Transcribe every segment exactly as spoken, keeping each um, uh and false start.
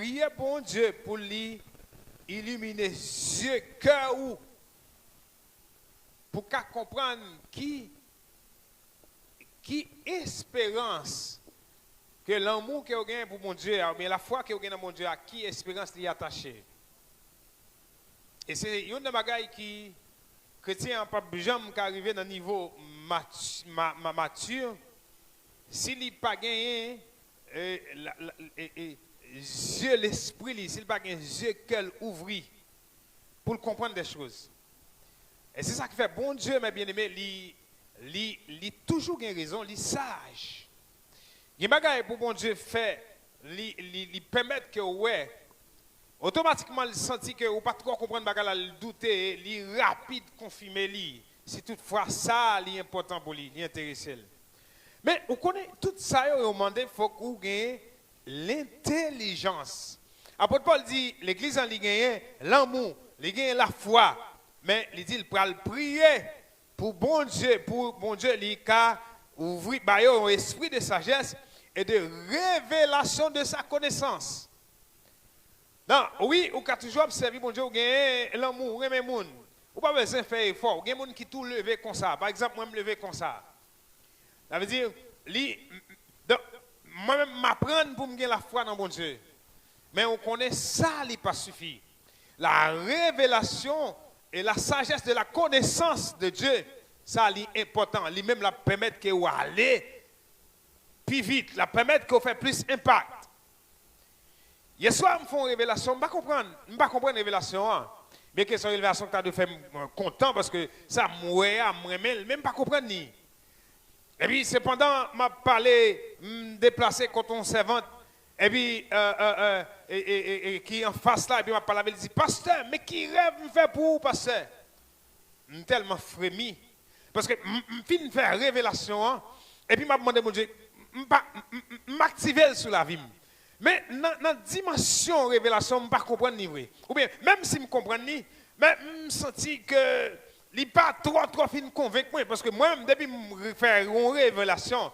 Priye Bondye pou li ilimine zye kè ou, pou ka konprann ki, ki esperans ke lanmou ke w gen pou Bondye a, oubyen lafwa ke w gen nan Bondye a, ki esperans li atache. E se youn nan bagay ki kretyen an p ap janm ka rive nan nivo mati, ma, ma, mati, si li pa genyen, e, la, la, e, e, zye lespri li, si li pa gen zye kè l ouvri pou l konprann de choz. E se sa ki fè Bondye, mè byeneme, li, li, li toujou gen rezon, li saj. Gen bagay pou Bondye fè, li, li, li pèmèt ke w wè, otomatikman li santi ke ou pa twò konprann bagay la, li doute, li rapid konfime li. Si toutfwa sa li enpòtan pou li, li enterese l. Men, ou konnen, tout sa yo, yo mande fòk ou gen lentelijans. Apot Pòl di, legliz lan li genyen lanmou, li genyen lafwa, men li di l pral priye pou Bondye, pou Bondye li ka ouvri ba yo yon espri de sajès e de revelasyon de sa konesans. Non, wi, ou ka toujou ap sèvi Bondye, ou genyen lanmou, ou renmen moun. Ou pa bezwen fè efò. Ou gen moun ki tou leve konsa. Pa egzanp, mwen m leve konsa. Sa vle di, li, donk, mwen menm m aprann pou m gen lafwa nan Bondye. Men ou konnen sa li pa sifi. La revelasyon e la sajès de la konesans de Dye, sa li enpòtan. Li menm l ap pèmèt ke ou ale pi vit, l ap pèmèt ke w fè plis enpak. Yèswa, m fè yon revelasyon, m pa konprann, m pa konprann revelasyon an. Byenke se yon revelasyon ki ta dwe fè m, euh, kontan, paske sa m wè a, m renmen l, men m pa konprann li. Epi, se pandan m ap pale, m deplase kot yon sèvant, epi, euh, euh, euh, e, e, e, e, ki anfas la, epi m ap pale avè l, li di, "Pastè, men ki rèv m fè pou ou, pastè?" M tèlman fremi. Paske m, m fin fè revelasyon an, epi m ap mande Bondye, m pa, m, m, m aktive l sou lavi m. Men nan, nan dimansyon revelasyon, m pa konprann li vre. Oubyen, menm si m konprann li, men m santi ke li pa twò, twò fin konvenk mwen. Paske mwen menm, depi m re-, fè yon revelasyon,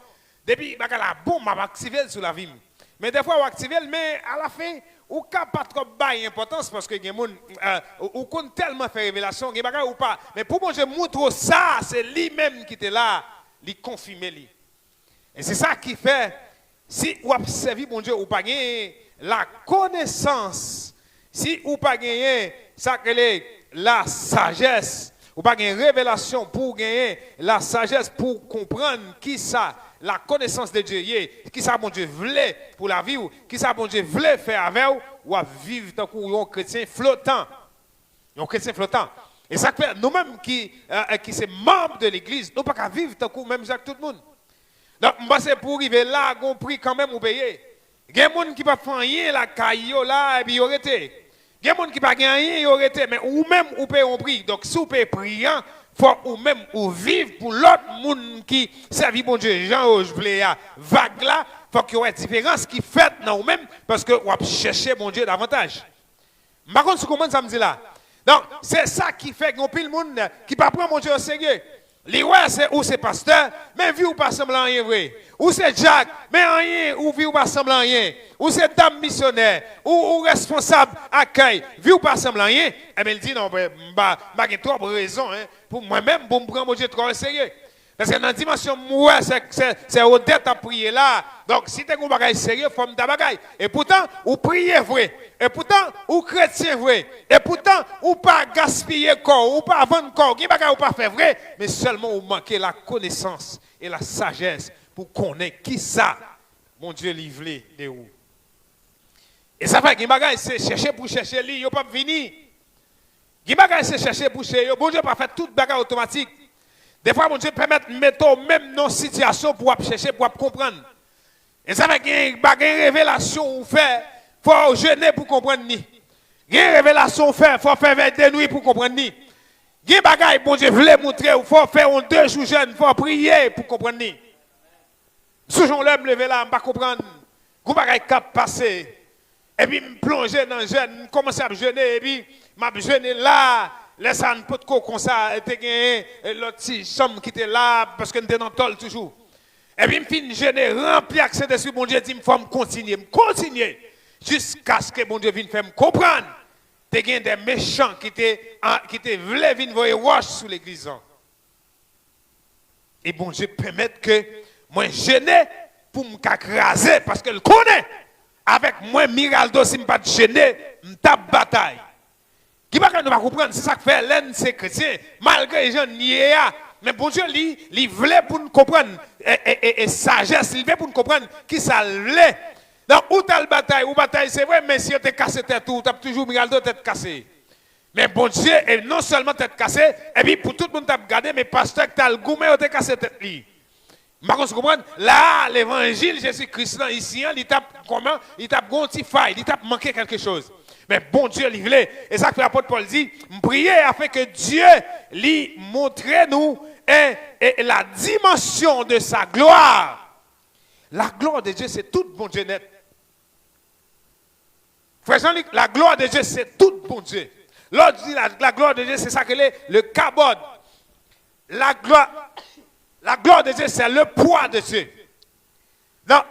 depi bagay la bon, m ap aktive l sou lavi m. Men dèfwa w aktive l, men alafen, ou ka pa twò bay enpòtans paske gen moun, euh, ou, ou konn tèlman fè revelasyon, gen bagay ou pa. Men pou Bondye moutre w sa, se li menm ki te la, li konfime li. E se sa ki fè, si w ap sèvi Bondye, ou pa gen lakonesans, si ou pa genyen sa k rele lasajès, ou pa gen revelasyon pou w genyen lasajès pou w konprann kisa lakonesans de Dye ye, kisa Bondye vle pou lavi w, kisa Bondye vle fè avè w, w ap viv tankou yon kretyen flotan. Yon kretyen flotan. E sa k fè nou menm ki, euh, ki se manm de legliz, nou pa ka viv tankou menm jan ak tout moun. Donk, m panse pou w rive la, gon pri kanmenm ou peye. Gen moun ki p ap fè anyen lakay yo la, epi yo rete. Gen moun ki pa gen anyen, yo rete. Men ou menm, ou peye yon pri. Donk, si w peye pri an, fòk ou menm, ou viv pou lòt moun ki sèvi Bondye jan yo vle a. Vag la, fòk yo wè diferans ki fèt nan ou menm, paske w ap chèche Bondye davantaj. M pa konn si w konprann sa m di la. Donk, se sa ki fè gen anpil moun ki pa pran Bondye o serye. Li wè se ou se pastè, men vi w pa sanble anyen vre. Ou se dyak, men anyen, ou vi w pa sanble anyen. Ou se dam misyonè, ou, ou responsab akèy, vi w pa sanble anyen. Ebyen, li di, "Non, m pa, m pa gen twòp rezon, en, pou mwen menm, pou m pran Bondye twò o serye." Paske nan dimansyon m wè se, se, se Odette ap priye la. Donk, si te gen yon bagay serye, fò m ta bagay. Epoutan, ou priye vre. Epoutan, ou kretyen vre. Epoutan, ou pa gaspiye kò w, ou pa vann kò w. Gen bagay ou pa fè vre, men sèlman ou manke lakonesans e lasajès pou konnen kisa Bondye li vle de ou. E sa fè gen bagay, se chèche pou chèche li, yo p ap vini. Gen bagay se chèche pou chèche yo. Bondye pa fè tout bagay otomatik. Defwa Bondye pèmèt mete w menm nan yon sitiyasyon pou w ap chèche, pou w ap konprann. E sa fè gen bagay, revelasyon ou fè, fò w jene pou konprann li. Gen revelasyon ou fè, fò w fè vèy de nwi pou konprann li. Gen bagay Bondye vle moutre w, fò w fè yon de jou jèn, fò w priye pou konprann li. M sonje yon lè m leve la, m pa konprann. Gon bagay k ap pase. Epi m plonje nan jèn, m kòmanse ap jene, epi m ap jene la. Lè sa a, m potko konsa, te genyen, eh, lòt ti janm ki te la, paske m te nan tòl toujou. Epi m fin jene, ranpli ak Sentespri, Bondye di m, "Fò m kontinye." M kontinye. Jiskaske Bondye vin fè m konprann, te gen de mechan ki te, an- ki te vle vin voye wòch sou legliz lan. E Bondye pèmèt ke mwen jene pou m ka kraze, paske l konnen avèk mwen, Miraldo, si m pa t jene, m t ap batay. Gen bagay nou pa konprann, se sa k fè lè n se kretyen, malgre jan n ye a, men Bondye li, li vle pou n konprann e, e, e, e sajès, li vle pou n konprann kisa l vle. Donk, ou t al batay, ou batay, se vre, men si yo te kase tèt ou, ou t ap toujou Miraldo tèt kase. Men Bondye, e non sèlman tèt kase, epi pou tout moun t ap gade, men pastè k t al goumen, yo te kase tèt li. M pa konn si w konprann, la a, levanjil Jezi Kris lan isi an, li t ap, kòman, li t ap gon ti fay, li t ap manke kèlke choz. Men Bondye, li vle. E sa k fè apot Pòl di, m priye afin que Dieu li montre nou e, e la dimension de sa gloire. La gloire de Dieu, se tout Bondye nèt. Frè Jean-Luc, la gloire de Dieu, se tout Bondye. Lè w di la, la gloire de Dieu, se sa ke le, le kabod. La gloire, la gloire de Dieu, c'est le poids de Dieu. Non,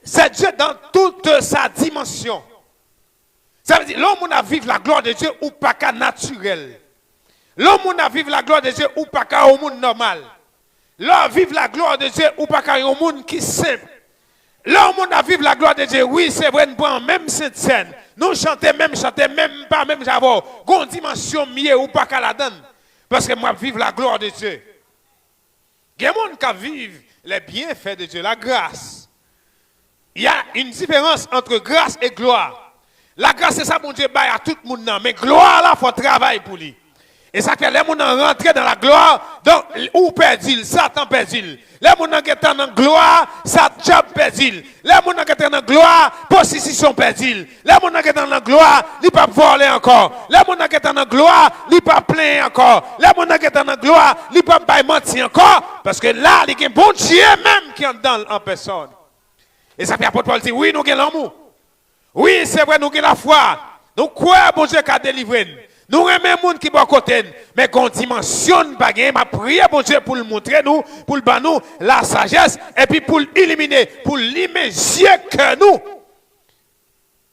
c'est Dieu dans toute sa dimension. Sa vle di, lè yon moun ap viv la gloire de Dieu, ou pa ka natirèl. Lè yon moun ap viv la gloire de Dieu, ou pa ka yon moun nòmal. Lè w ap viv la gloire de Dieu, ou pa ka yon moun ki senp. Lè yon moun ap viv la gloire de Dieu, wi, se vre, n pran menm sentsèn. Nou chante menm chante, men m pa menm jan avè w. Gon dimansyon m ye, ou pa ka ladan l. Paske m ap viv la gloire de Dieu. Gen moun k ap viv les bienfaits de Dieu, la grâce. Il y a une différence entre grâce et gloire. Lagras se sa Bondye bay a tout moun nan, men glwa la fò travay pou li. E sa k fè lè moun nan rantre nan la glwa, donk ou pèdi l, Satan pèdi l. Lè moun nan gentan nan glwa, sa dyab pèdi l. Lè moun nan gentan nan glwa, pwostisyon pèdi l. Lè moun nan gentan nan glwa, li p ap vòlè ankò. Lè moun nan gentan nan glwa, li p ap plenyen ankò. Lè moun nan gentan nan glwa, li p ap bay manti ankò. Paske la, li gen Bondye menm ki anndan l an pèsòn. E sa fè apot Pòl di, wi, nou gen lanmou. Wi, se vre, nou gen lafwa. Nou kwè Bondye ka delivre n. Nou renmen moun ki bò kote n. Men gon dimansyon n pa genyen. M ap priye Bondye pou l montre nou, pou l ban nou lasajès, epi pou l ilimine, pou l limen zye kè nou.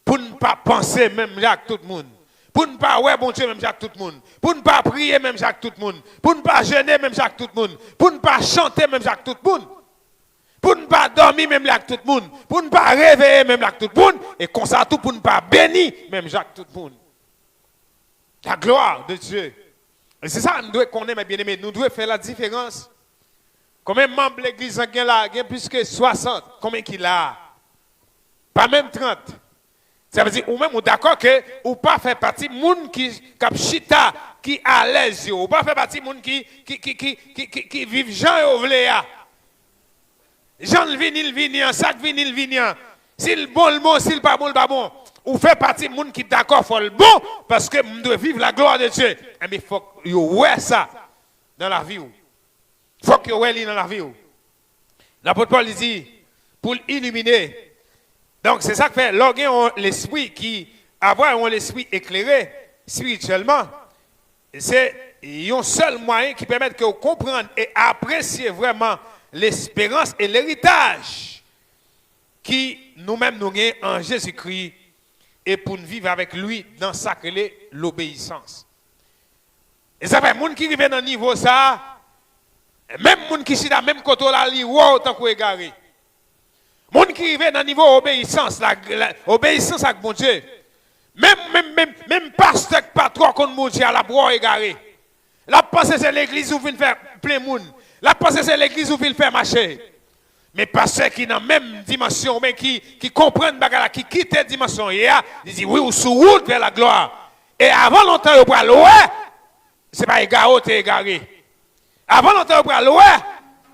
Pou n pa panse menm jan ak tout moun. Pou n pa wè Bondye menm jan ak tout moun. Pou n pa priye menm jan ak tout moun. Pou n pa jene menm jan ak tout moun. Pou n pa chante menm jan ak tout moun. Pou n pa dòmi menm jan ak tout moun. Pou n pa reveye menm jan ak tout moun. E konsa tou pou n pa beni menm jan ak tout moun. La gloire de Dieu. E se sa n dwe konnen, mes bien-aimés. Nou dwe fè la diferans. Konbyen manm legliz lan gen la? Gen plis ke swasant. Konbyen ki la? Pa menm trant. Sa vle di, ou menm ou dakò ke ou pa fè pati moun ki, k ap chita, ki alèz yo. Ou pa fè pati moun ki, ki, ki, ki, ki, ki, ki viv jan yo vle a. Jan l vini, l vini an, sa k vini, l vini an. Si l bon, l bon, si l pa bon, l pa bon. Ou fè pati moun ki dakò fò l bon, paske m dwe viv la gloire de Dieu. Enben, fòk yo wè sa nan lavi w. Fòk yo wè li nan lavi w. Lapot Pòl li di, pou l ilimine. Donk, se sa k fè, lè w gen yon lespri ki, avoir yon lespri eklere espirityèlman, se yon sèl mwayen ki pèmèt ke w konprann e apresye vrèman lesperans e leritaj ki nou menm nou gen an Jezikri e pou n viv avèk li nan sa k rele lobeyisans. E sa fè moun ki rive nan nivo sa a, menm moun ki chita menm kote w la, li wè w tankou egare. Moun ki rive nan nivo obeyisans, la, la, obeyisans ak Bondye, menm, menm, menm, menm pastè k pa twò konn Bondye a, l ap wè w egare. L ap panse se legliz ou vin fè plen moun. L ap panse se legliz ou vin fè mache. Men pastè ki nan menm dimansyon, men ki, ki konprann bagay la, ki kite dimansyon w ye a, li di, wi, ou sou wout vè laglwa. E avan lontan, yo pral wè, se pa egare w te egare. Avan lontan, yo pral wè,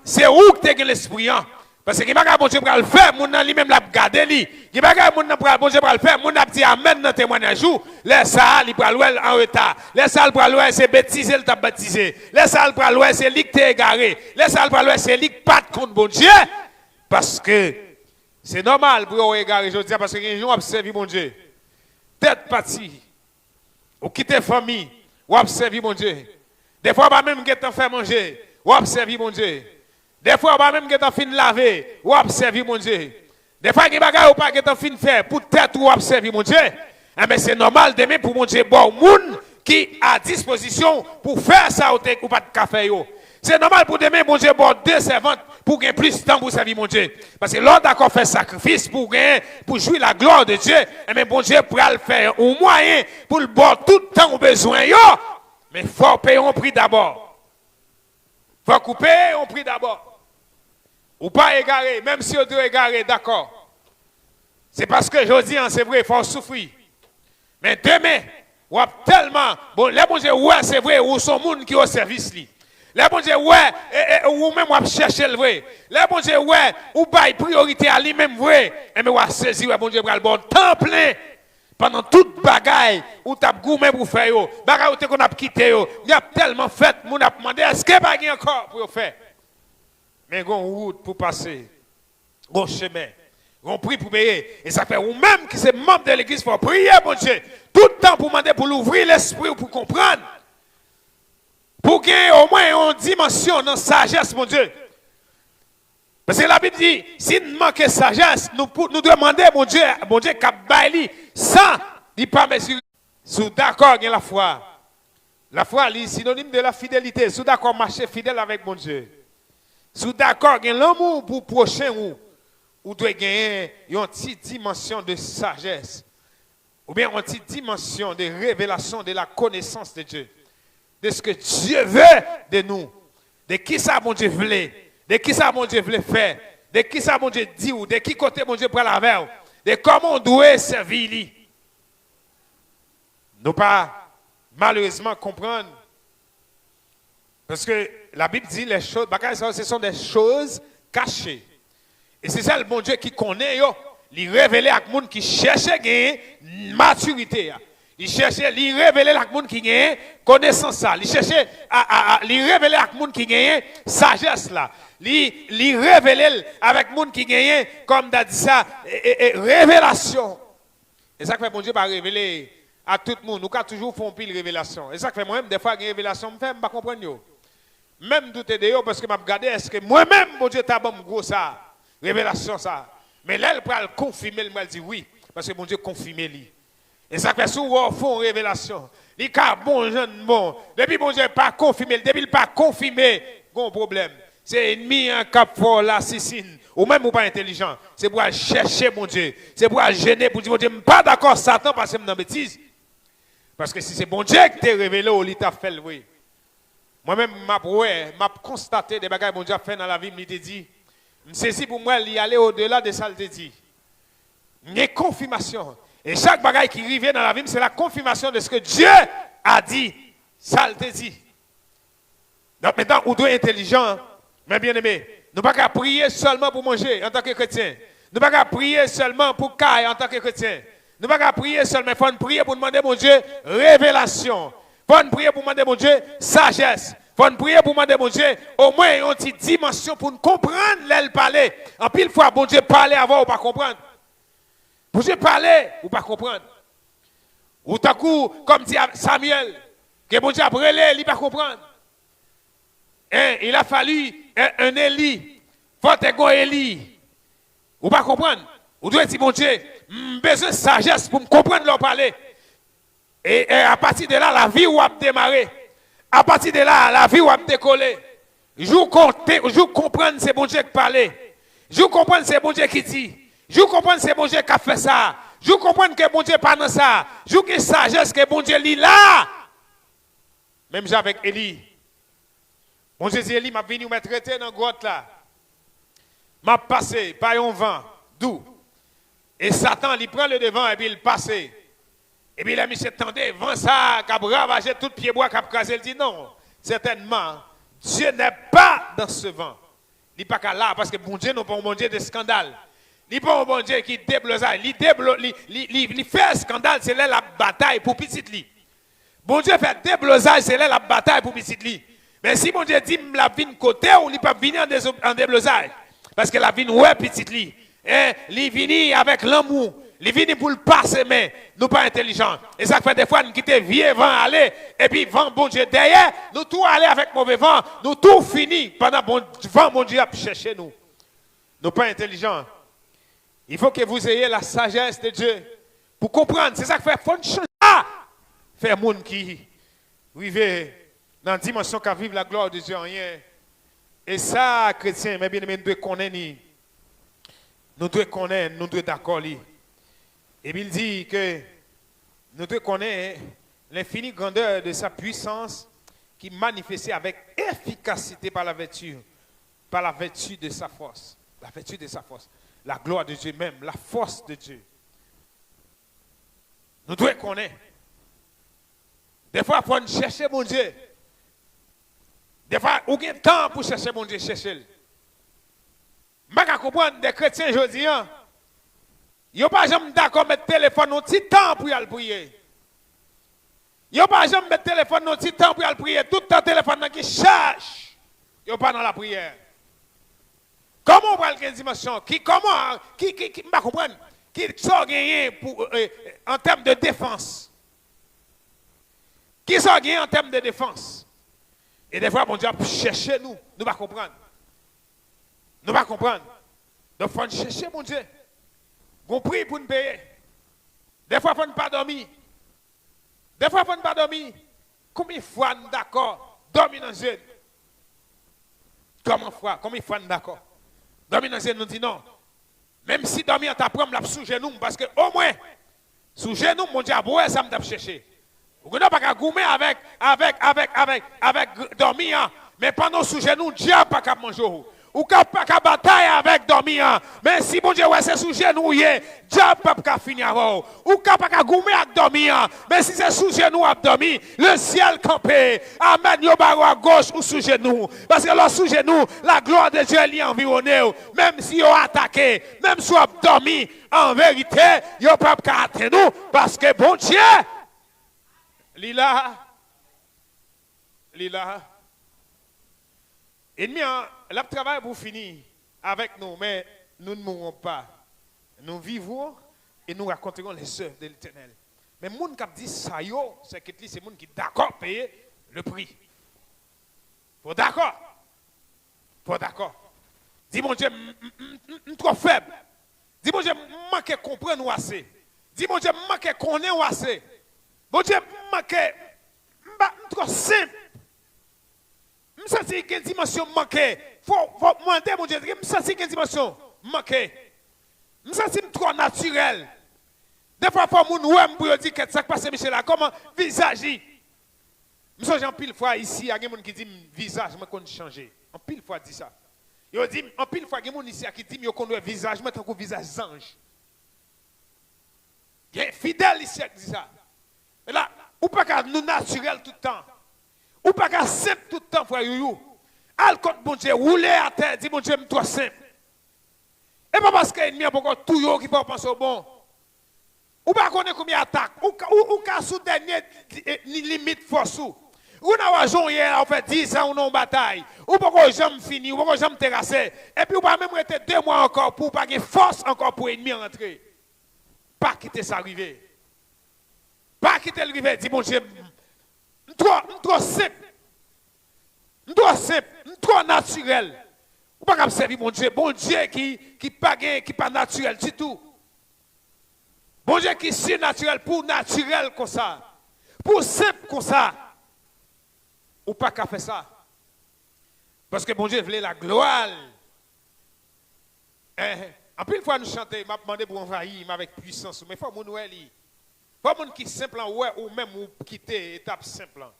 se ou k te gen lespri an. Paske gen bagay Bondye pral fè, moun nan li menm l ap gade li. Gen bagay moun nan pral, Bondye pral fè, moun ap di amèn nan temwanyaj ou. Lè sa a, li pral wè l an reta. Lè sa a, l pral wè se betize l t ap betize. Lè sa a, l pral wè se li k te egare. Lè sa a, l pral wè se li k pa t konn Bondye. Paske se nòmal pou yo egare jodi a, paske gen jan w ap sèvi Bondye. Tèt pati, ou kite fanmi, w ap sèvi Bondye. Defwa w pa menm gentan fè manje, w ap sèvi Bondye. Defwa w pa menm gentan fin lave, w ap sèvi Bondye. Defwa gen bagay ou pa gentan fin fè pou tèt ou w ap sèvi Bondye. Enben, se nòmal demen pou Bondye ba w moun ki a dispozisyon pou fè sa ou te, ou pa t ka fè yo. Se nòmal pou demen Bondye ba w de sèvant pou gen plis tan pou sèvi Bondye. Paske lè w dakò fè sakrifis pou w gen, pou jwi la gloire de Dieu, enben, Bondye pral fè yon mwayen pou l ba w tout tan ou bezwen yo. Men fò w peye yon pri dabò. Fòk ou peye yon pri dabò. Ou pa egare, menm si yo di w egare, dakò. Se paske jodi an, se vre, fò w soufri. Men demen, w ap tèlman, bon, lè Bondye wè, se vre, ou se yon moun ki o sèvis li. Lè Bondye wè, e, e, ou menm w ap chèche l vre. Lè Bondye wè, ou bay priyorite a li menm vre. Enben, w a sezi, wè, Bondye pral ba w tan plen. Pandan tout bagay, ou t ap goumen pou fè yo, bagay ou te konn ap kite yo, y ap tèlman fèt, moun ap mande, èske pa gen ankò pou yo fè? Men gon wout pou pase, gon chemen, gon pri pou peye. E sa fè ou menm ki se manm de legliz, fò w priye Bondye tout tan pou mande pou l ouvri lespri w pou konprann. Pou gen omwen yon dimansyon nan sajès Bondye. Paske Labib di, si n manke sajès, nou, pou, nou dwe mande Bondye, Bondye k ap bay li san li pa mezire. Si w dakò gen lafwa, lafwa li sinonim de la fidelite. Si w dakò mache fidèl avèk Bondye, si w dakò gen lanmou pou pwochen ou, ou dwe genyen yon ti dimansyon de sajès, oubyen yon ti dimansyon de revelasyon de la connaissance de Dieu, de ce que Dieu veut de nous, de kisa Bondye vle, de kisa Bondye vle fè, de kisa Bondye di w, de ki kote Bondye pral avè w, de kòman w dwe sèvi li. Nou pa, malerezman, konprann. Paske Labib di, les choses, bagay sa yo, ce sont des choses cachées. E se sèl Bondye ki konnen yo. Li revele ak moun ki chèche genyen matirite a. Li chèche, li revele l ak moun ki genyen konesans sa. Li chèche, a, a, a, li revele ak moun ki genyen sajès la. Li, li revele l avèk moun ki genyen, kòm ta di sa, e, e, e, revelasyon. E sa k fè Bondye pa revele a tout moun. Ou ka toujou fè yon pil revelasyon. E sa k fè mwen menm, dèfwa gen revelasyon m fè, m pa konprann yo. Menm doute de yo, paske m ap gade, èske mwen menm, Bondye ta ban m gwo sa, revelasyon sa. Men lè l pral konfime l, m pral di wi, paske Bondye konfime li. E sa k fè si w wè w fè yon revelasyon, li ka bon jan bon. Depi Bondye pa konfime l, depi l pa konfime, gon pwoblèm. Se ènmi an k ap fè w lasisin. Ou menm ou pa entèlijan. Se pou w al chèche Bondye. Se pou w al jene pou di Bondye, m pa dakò Satan pase m nan betiz. Paske si se Bondye ki te revele w, li t ap fè l vre. Mwen menm, m ap wè, m ap konstate de bagay Bondye ap fè nan lavi m, li te di. M sezi pou m wè li ale odela de sa l te di. M gen konfimasyon. E chak bagay ki rive nan lavi m, se la confirmation de ce que Dieu a dit, sa l te di. Donk, mentnan, ou dwe entèlijan, men byeneme, nou pa ka priye sèlman pou manje antanke kretyen. Nou pa ka priye sèlman pou kay antanke kretyen. Nou pa ka priye sèlman, fò n priye pou n mande Bondye revelasyon. Fò n priye pou mande Bondye sajès. Fò n priye pou mande Bondye omwen yon ti dimansyon pou n konprann lè l pale. Anpil fwa, Bondye pale avè w, ou pa konprann. Bondye pale, ou pa konprann. Ou tankou, kòm di Samyèl, ke Bondye ap rele, li pa konprann. Hein, il a fallu un, un Élie. Fò te gon Eli. Ou pa konprann. Ou dwe di Bondye, m bezwen sajès pou m konprann lè w pale. E, e apati de la, lavi w ap demare. Apati de la, lavi w ap dekole. Jou konte, jou konprann se Bondye k pale. Jou konprann se Bondye ki di. Jou konprann se Bondye k ap fè sa. Jou konprann ke Bondye pa nan sa. Jou gen sajès ke Bondye li la. Menm jan avèk Eli. Bondye di Eli, m ap vini, ou mèt rete nan gwòt la. M ap pase pa yon van dou. E Satan, li pran le devan epi l pase. Epi lè misye tande van sa a k ap ravaje tout pyebwa k ap kraze, l di, non, sètènman, Dieu n'est pas dans ce vent. Li pa ka la, paske Bondye nou pa yon Bondye de eskandal. Li pa yon Bondye ki deblozay. Li deblo, li, li, li, li fè eskandal, se lè l ap batay pou pitit li. Bondye fè deblozay, se lè l ap batay pou pitit li. Men si Bondye di m l ap vin kote w, li p ap vini an dezo-, an deblozay. Paske l ap vin wè pitit li. E li vini avèk lanmou. Li vini pou l pase men. Nou pa entèlijan. E sa k fè defwa n kite vye van ale, epi van Bondye dèyè, nou tou ale avèk move van, nou tou fini pandan bon, van Bondye ap chèche nou. Nou pa entèlijan. Il faut que vous ayez la sagesse de Dieu pou konprann. Se sa k fè fò n chanje. A! Fè moun ki rive nan dimansyon k ap viv la gloire de Dieu anyen. E sa, kretyen, mes bien-aimés, nou dwe konnen li. Nou dwe konnen, nou dwe dakò li. Epi l di ke nou dwe konnen l'infinie grandeur de sa puissance qui manifestait avec efficacité par la vertu, par la vertu de sa force. La vertu de sa force. La gloire de Dieu même, la force de Dieu. Nou dwe konnen. Defwa, fò n chèche Bondye. Defwa, ou gen tan pou chèche Bondye, chèche l. M pa ka konprann de kretyen jodi a. Yo pa janm dakò met telefòn yon ti tan pou y al priye. Yo pa janm met telefòn yon ti tan pou y al priye. Tout tan telefòn nan ki chaj. Yo pa nan lapriyè. Kòman w pral gen dimansyon? Ki, kòman, ki, ki, ki, m pa konprann. Ki sa w genyen pou, eh, eh, an tèm de defans? Ki sa w genyen an tèm de defans? E defwa, Bondye ap chèche nou. Nou pa konprann. Nou pa konprann. Donk, fò n chèche Bondye. Gon pri pou n peye. Defwa, fò n pa dòmi. Defwa, fò n pa dòmi. Konbyen fwa n dakò dòmi nan je n? Kòman fwa, konbyen fwa n dakò dòmi nan je n? Nou di non. Menm si dòmi an ta pran m, l ap sou jenou m, paske omwen, sou jenou m, Bondye ap wè sa m t ap chèche. Ou konnen w pa ka goumen avèk, avèk, avèk, avèk, avèk dòmi an, men pandan w sou jenou, dyab pa ka manje w. Ou ka pa ka batay avèk dòmi an, men si Bondye wè se sou jenou w ye, dyab p ap ka fini avè w. Ou ka pa ka goumen ak dòmi an, men si se sou jenou w ap dòmi, le syèl kanpe. Amèn, yo bare w agoch ou sou jenou. Paske lè w sou jenou, la gloire de Dieu li anviwone w. Menm si yo atake, menm si w ap dòmi, an verite, yo p ap ka atenn ou, paske Bondye, li la, li la. Enmi an, l ap travay pou fini avèk nou, men nous ne mourrons pas. Nous vivrons et nous raconterons les œuvres de l'Éternel. Men moun k ap di sa yo, sèkit li, se moun ki dakò peye le pri. Fò dakò. Fò dakò. Di Bondye, m, m, m, m, m twò fèb. Di Bondye, m manke konprann ou ase. Di Bondye, m manke konnen ou ase. Bondye, m manke, m pa, m twò senp. M santi gen dimansyon m manke. Fò, fò mwen de Bondye, m santi gen dimansyon m manke. M santi m twò natirèl. Defwa, fò moun wè m pou yo di, kèt, sa k pase misye la? Kòman vizaj li? M sonje anpil fwa isi a, gen moun ki di m vizaj mwen konn chanje. Anpil fwa di sa. Yo di m, anpil fwa gen moun isi a ki di m yo konn wè vizaj mwen tankou vizaj zanj. Gen fidèl isi a ki di sa. Men la, ou pa ka nou natirèl tout tan. Ou pa ka senp tout tan, frè Youyou. Al kot Bondye, woule atè, di Bondye, m twò senp. E pa paske ènmi an poko touye w ki fè w panse w bon. Ou pa konnen konbyen atak. Ou ka, ou, ou ka sou dènye, eh, li-, limit fòs ou. Ou nan wè jan w ye la, ou fè diz an ou nan yon batay. Ou poko janm fini, ou poko janm terase. Epi ou pa menm rete de mwa ankò pou w pa gen fòs ankò pou ènmi an rantre. Pa kite sa rive. Pa kite l rive. Di Bondye, m, m twò, m twò senp. M twò senp. M twò natirèl. Ou pa kab sèvi Bondye. Bondye ki, ki pa gen, ki pa natirèl ditou. Bondye ki sinatirèl pou w natirèl konsa. Pou w senp konsa. Ou pa ka fè sa. Paske Bondye vle laglwa l. Eh, anpil fwa nou chante, m ap mande pou anvayi m avèk pwisans ou, men fò moun wè li. Fò moun ki senp lan wè ou menm ou kite etap senp lan.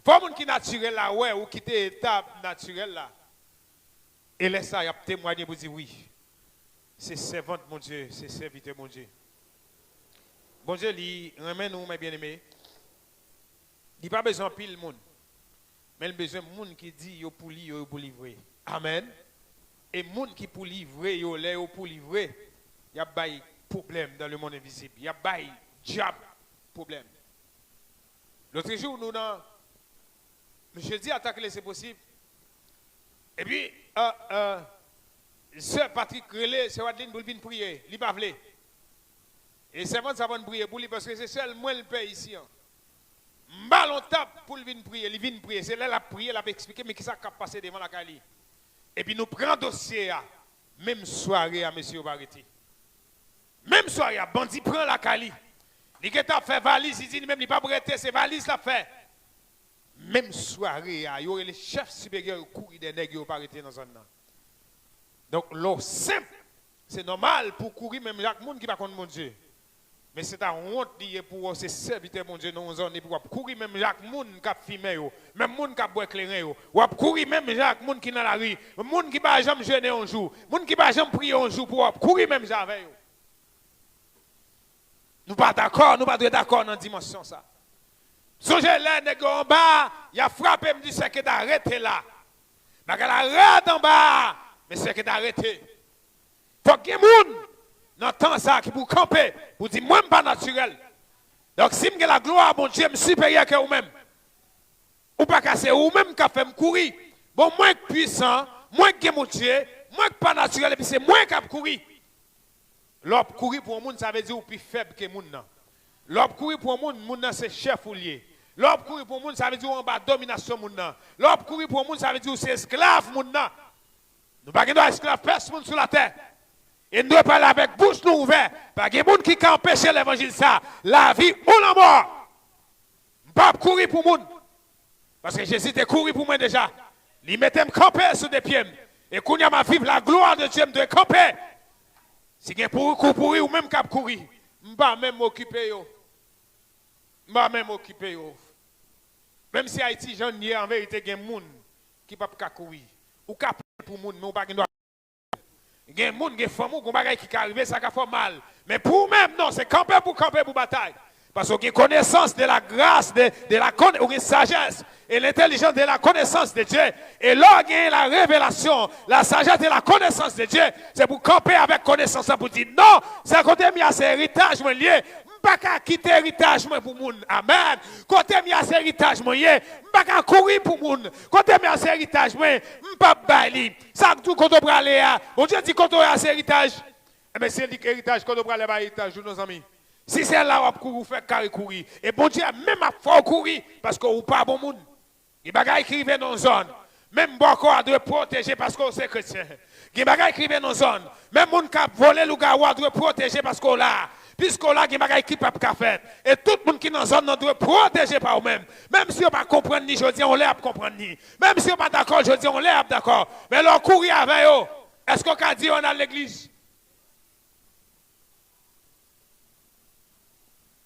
Fò moun ki natirèl la wè ou kite etap natirèl la. E lè sa, y ap temwaye pou di wi. Se sèvant Bondye, se sèvitè Bondye. Bondye li renmen nou, men byeneme. Li pa bezwen anpil moun. Men l bezwen moun ki di yo pou li, yo, yo pou li vre. Amèn. E moun ki pou li vre yo, lè yo pou li vre, y ap bay pwoblèm dans le monde invisible. Y ap bay dyab pwoblèm. Lotrejou, nou nan jedi a, ta kle se posib. Epi, euh, euh, sè Patrick rele sè Wadeline pou l vin priye. Li pa vle. E sèvant sa pa n priye pou li, paske se sèl mwen l pè isi an. M ba l on tap pou l vin priye, li vin priye. Se lè l ap priye, l ap eksplike, men kisa k ap pase devan lakay li. Epi nou pran dosye a, menm sware a, mesye yo pa rete. Menm sware a, bandi pran lakay li. Li gentan ap fè valiz, li di li menm li p ap rete, se valiz l ap fè. Menm sware a, yo rele chèf siperyè, yo kouri dèyè nèg yo, yo pa rete nan zòn nan. Donk, lè w senp, se nòmal pou w kouri menm jan ak moun ki pa konn Bondye. Men se ta wont li ye pou w se sèvitè Bondye nan yon zòn epi w ap kouri menm jan ak moun k ap fimen yo, menm moun k ap bwè kleren yo. W ap kouri menm jan ak moun ki nan lari, moun ki pa janm jene yon jou, moun ki pa janm priye yon jou pou w ap kouri menm jan avè yo. Nou pa dakò, nou pa dwe dakò nan dimansyon sa. Sonje lè nèg yo anba, y ap frape, m di, sèke ta rete la. Bagay la rèd anba, men sèke ta rete. Fòk gen moun nan tan sa ki pou kanpe, pou di, mwen, m pa natirèl. Donk, si m gen laglwa a Bondye, m siperyè ke ou menm. Ou pa ka se ou menm k ap fè m kouri. Bon, mwen k pwisan, mwen k gen Bondye, mwen k pa natirèl, epi se mwen k ap kouri. Lè w ap kouri pou yon moun, sa vle di ou pi fèb ke moun nan. Lè w ap kouri pou yon moun, moun nan se chèf ou l ye. Lè w ap kouri pou yon moun, sa vle di ou anba dominasyon moun nan. Lè w ap kouri pou yon moun, sa vle di ou se esklav moun nan. Nou pa gen dwa esklav pèsonn sou latè. E n dwe pale avèk bouch nou ouvè. Pa gen moun ki ka anpeche levanjil sa. Lavi ou lanmò. M p ap kouri pou moun. Paske Jezi te kouri pou mwen deja. Li mete m kanpe sou de pye m. E kounye a m ap viv laglwa de Dye, m dwe kanpe. Si gen pou kou pouri, ou menm k ap kouri. M pa menm okipe yo. M pa menm okipe yo. Menm si Ayiti jan l ye, an verite, gen moun ki p ap ka kouri. Ou ka priye pou moun, men ou pa gen dwa. Gen moun, gen fanmi w, gen bagay ki ka rive, sa ka fè w mal. Men pou ou menm, non, se kanpe pou kanpe pou batay. Paske w gen connaissance de la grâce, de, de la, ou gen sagesse et l'intelligence de la connaissance de Dieu. E lè w gen la révélation, la sagesse de la connaissance de Dieu, se pou kanpe avèk konesans lan pou di, non, sa kote m ye a, se eritaj mwen l ye. M pa ka kite eritaj mwen pou moun. Amèn. Kote m ye a, se eritaj mwen ye. M pa ka kouri pou moun. Kote m ye a, se eritaj mwen. M p ap bay li. Sa k di w kote w prale a? Bondye di kote w ye a, se eritaj. Enben, se li k eritaj, kote w prale a, pa eritaj ou non, zanmi. Si se la w ap kouri, ou fèk kare kouri. E Bondye a menm ap fè w kouri, paske ou pa bon moun. Gen bagay ki rive nan yon zòn. Menm bòkò a dwe pwoteje paske w se kretyen. Gen bagay ki rive nan yon zòn. Menm moun k ap vole lougawou a dwe pwoteje paske w la. Piske w la, gen bagay ki p ap ka fèt. E tout moun ki nan zòn nan dwe pwoteje pa ou menm. Menm si yo pa konprann ni jodi a, yon lè y ap konprann ni. Menm si yo pa dakò jodi a, yon lè y ap dakò. Men lè w kouri avè yo, èske w ka di yo ann al legliz?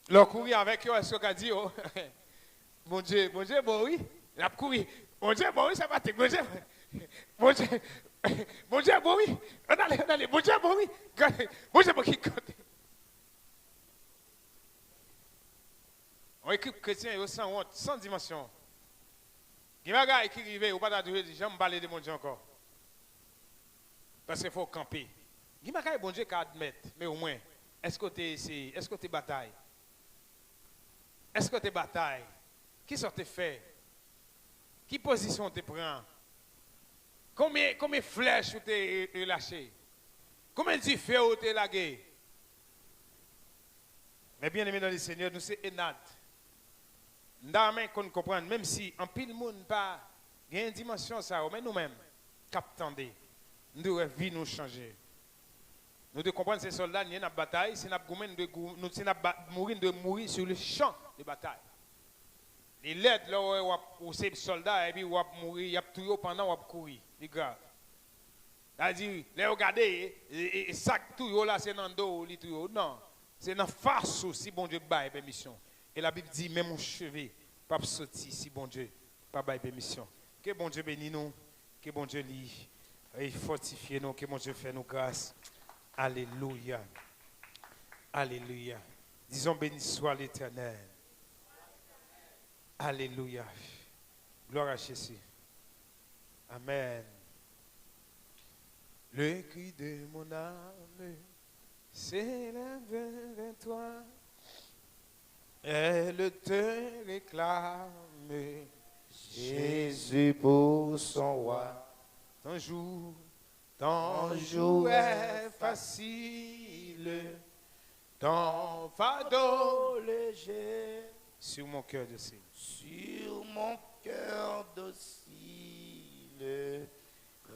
Lè w kouri avèk yo, èske w ka di yo, Bondye, Bondye bon wi, l ap kouri. Bondye bon wi, senpatik. Bondye, Bondye, Bondye bon wi. Ann ale, ann ale. Bondye bon wi. Gade, Bondye bon ki kote. Yon ekip kretyen, yo sanwont, san dimansyon. Gen bagay ki rive, ou pa ta dwe janm pale de Bondye ankò. Paske fò w kanpe. Gen bagay Bondye ka admèt, men omwen, èske w te eseye? Èske w te batay? Èske w te batay? Kisa w te fè? Ki pozisyon w te pran? Konbyen, konbyen flèch ou te e, e lache? Konbyen dife ou te lage? Men byeneme nan le Senyè, nou se enat. M ta renmen konn konprann, menm si anpil moun pa gen dimansyon sa yo, men nou menm k ap tande, nou dwe wè vi nou chanje. Nou dwe konprann se sòlda n ye, n ap batay, si n ap goumen, nou dwe gou-, nou, si n ap ba-, mouri, nou dwe mouri sur le champ de bataille. Li lèd lè w wè w ap, ou se sòlda, epi w ap mouri, y ap touye w pandan w ap kouri. Li grav. Sa di, lè yo gade, e, e, e sa k touye w la, se nan do w li touye w. Non. Se nan fas ou si Bondye bay pèmisyon. E Labib di, menm yon cheve p ap soti si Bondye pa bay pèmisyon. Ke Bondye beni nou. Ke Bondye li, e, fòtifye nou. Ke Bondye fè nou gras. Alelouya. Alelouya. Disons, béni soit l'Éternel. Alelouya. Gloire à Jésus. Amen. Le cri de mon âme s'élève vers toi. Elle te réclame, Jésus pour son roi. Ton joug, ton joug est facile, ton fardeau léger. Sur mon cœur docile. Sur mon cœur docile,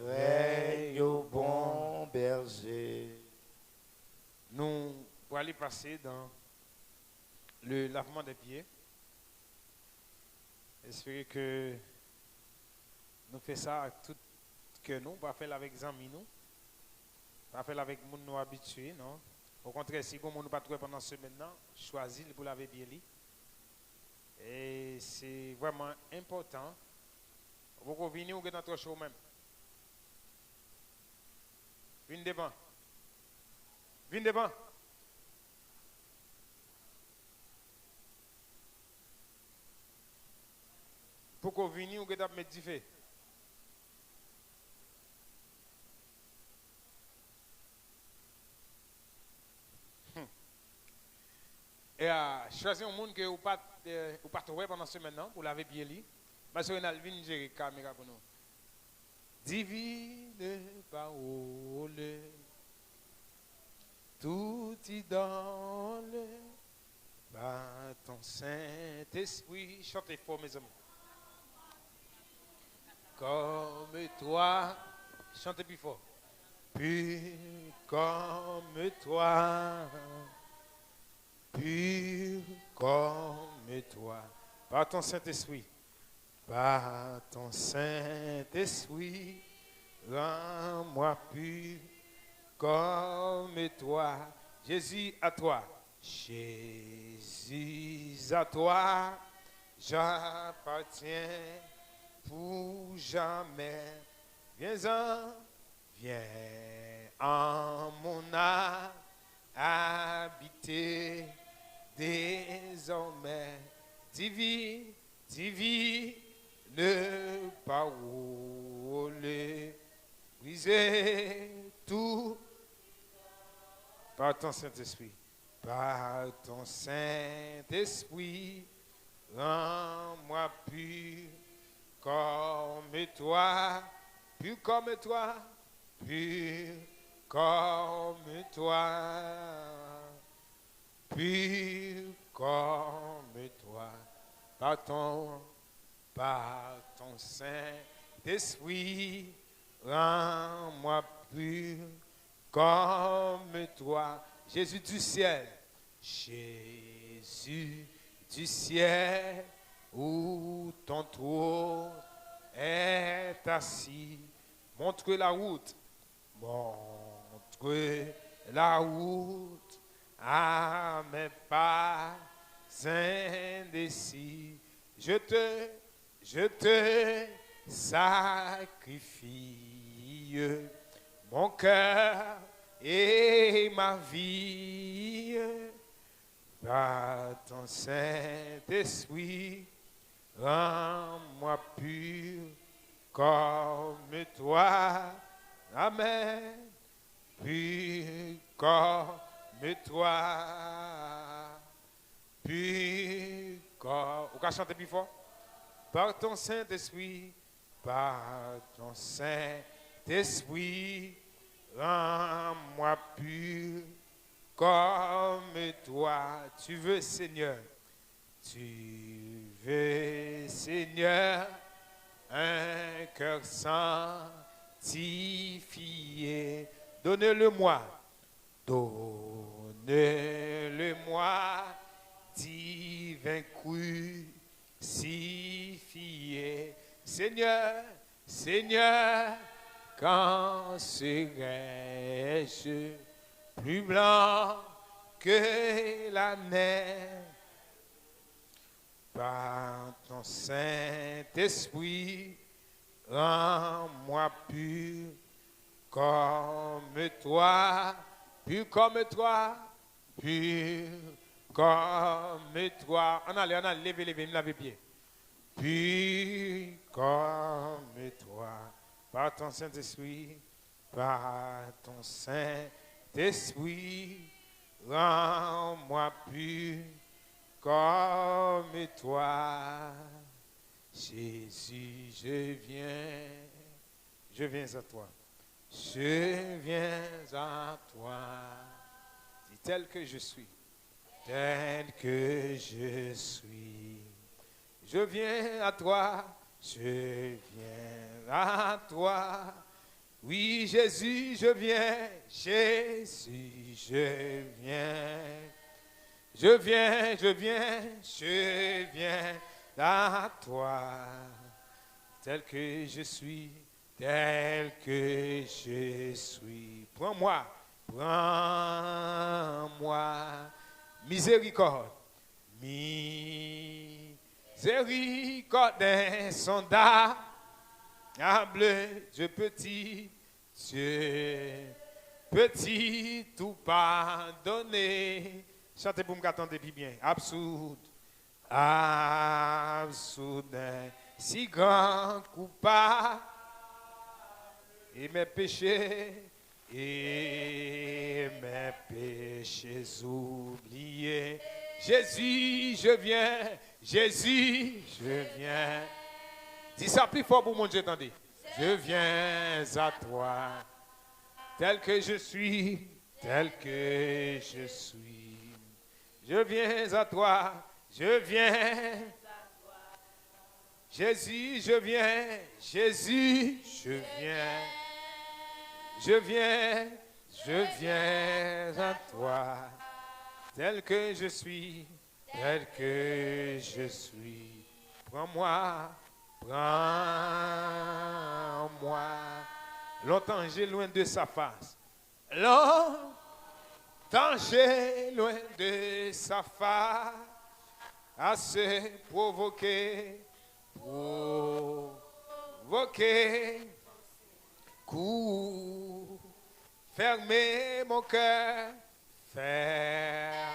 règne au bon berger. Nou Pour aller passer dans le lavement des pieds. Espéré ke nou fè sa ak tout kè nou, pa fè l avèk zanmi nou, pa fè l avèk moun nou abitye, non. Okontrè, si gon moun ou pa t wè pandan semèn nan, chwazi l pou lave pye li. E se vrèman enpòtan. Ou poko vini, ou gentan twò cho ou menm. Vin devan. Vin devan. Poko vini, ou gentan ap met dife. Hmm. E a, chwazi yon moun ke ou pa t, eh, ou pa t wè pandan semèn nan, pou lave pye li. Mèsi Renald, vin jere kamera pou nou. Divine parole, tout idole, par ton Saint-Esprit. Chante fò, mezanmi. Comme toi. Chante pi fò. Pur comme toi. Pur comme toi. Par ton Saint-Esprit. Par ton Saint-Esprit, rends-moi pur comme toi. Jésus, à toi. Jésus, à toi, j'appartiens pour jamais. Viens-en, viens en mon âme, habiter désormais. Divine, divine parole, briser tout par ton Saint-Esprit, par ton Saint-Esprit, rends-moi pur comme toi, pur comme toi, pur comme toi. Pur comme toi, par ton, par ton Saint-Esprit, rends-moi pur comme toi. Jésus du ciel, Jésus du ciel, où ton trône est assis, montre la route. Montre la route à mes pas indécis. Je te, je te sacrifie mon cœur et ma vie. Par ton Saint-Esprit, rends-moi pur comme toi. Amen. Pur comme toi. Pur comme. Ou ka chante pi fò. Par ton Saint-Esprit, par ton Saint-Esprit, rends-moi pur comme toi. Tu veux, Seigneur, tu veux, Seigneur, un cœur sanctifié. Donne-le-moi, donne-le-moi, divin crucifié. Seigneur, Seigneur, quand serai-je plus blanc que la neige? Par ton Saint-Esprit, rends-moi pur comme toi, pur comme toi, pur comme toi. Ann ale, ann ale, leve, leve, n lave pye. Pur comme toi, par ton Saint-Esprit, par ton Saint-Esprit, rends-moi pur comme toi. Jésus, je viens, je viens à toi. Je viens à toi. Dis tel que je suis. Tel que je suis. Je viens à toi. Je viens à toi. Oui, Jésus, je viens, Jésus, je viens. Je viens, je viens, je viens à toi, tel que je suis, tel que je suis. Prends-moi, prends-moi. Miséricorde, miséricorde insondable, Dieu petit, Dieu petit, tout pardonner. Chante pou m ka tande pi byen. Absoud, absoud, si gran koupab, et mes péchés, et mes péchés oubliés. Jésus, je viens, Jésus, je viens. Di sa pi fò pou Bondye tande. Je viens à toi, tel que je suis, tel que je suis. Je viens à toi, je viens. Jésus, je viens, Jésus, je viens. Je viens, je viens à toi, tel que je suis, tel que je suis. Prends-moi, prends-moi. Longtemps j'ai loin de sa face. Longtemps j'ai loin de sa face, à se provoquer, provoquer, coup, fermer mon cœur, fermer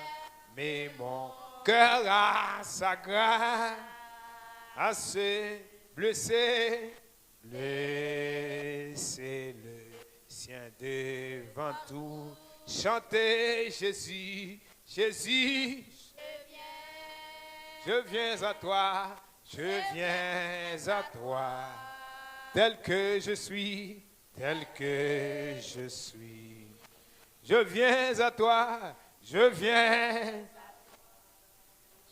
mon cœur à sa grâce, à se blesser, blesser le sien devant tout. Chantez Jésus, Jésus, je viens à toi, je viens à toi, tel que je suis, tel que je suis. Je viens à toi, je viens.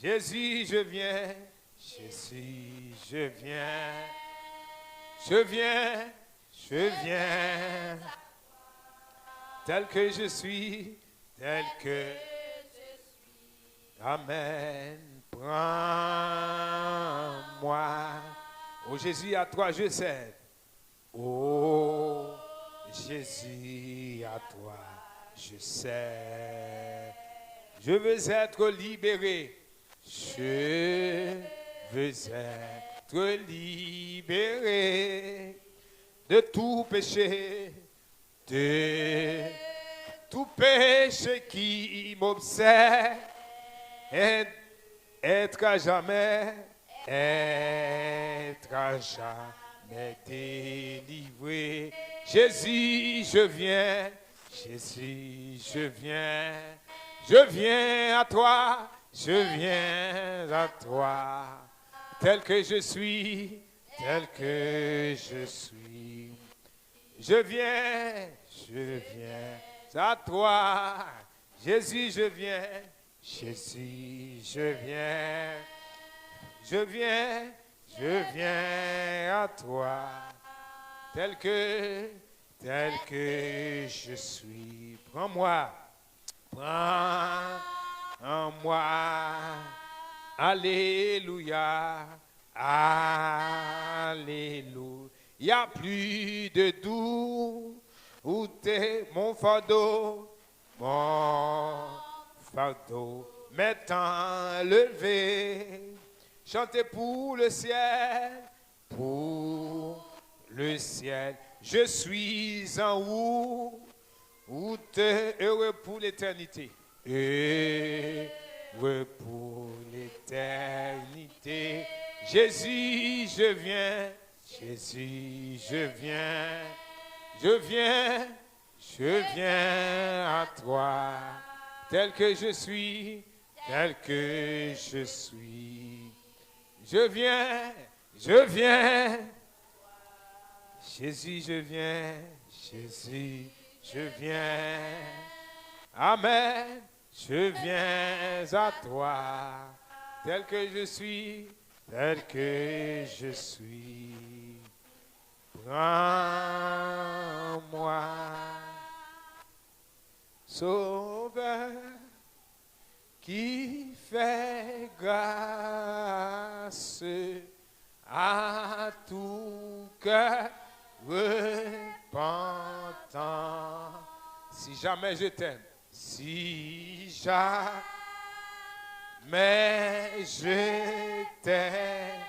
Jésus, je viens, Jésus, je viens, je viens, je viens, tel que je suis, tel que je suis. Amen. Prends-moi. Oh Jésus, à toi je cède. Oh Jésus, à toi je cède. Je veux être libéré. Je veux être libéré de tout péché, de tout péché qui m'obsède. Être, être à jamais, être à jamais délivré. Jésus, je viens, Jésus, je viens, je viens à toi, je viens à toi, tel que je suis, tel que je suis. Je viens, je viens à toi, Jésus, je viens, Jésus, je viens, je viens, je viens à toi, tel que, tel que je suis. Prends-moi, prends-moi. Alléluia, alléluia. Il y a plus de doute, où t'es mon fardeau, mon fardeau m'est enlevé. Chantez pour le ciel, pour le ciel. Je suis en route, heureux pour l'éternité. Heureux pour l'éternité. Jésus, je viens. Jésus, je viens. Je viens. Je viens à toi, tel que je suis, tel que je suis. Je viens, je viens. Jésus, je viens, Jésus, je viens. Amen. Je viens à toi, tel que je suis, tel que je suis. Prends-moi, Sauveur, qui fait grâce à tout cœur repentant. Si jamais je t'aime, si jamais je t'aime,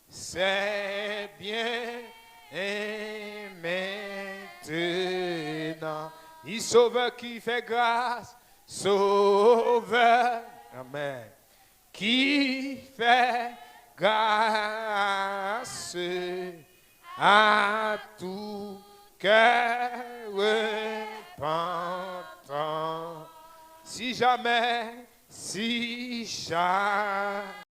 c'est bien maintenant. Ni Sauveur qui fait grâce, Sauveur, amen, qui fait grâce à tout cœur repentant. Si jamais, si jamais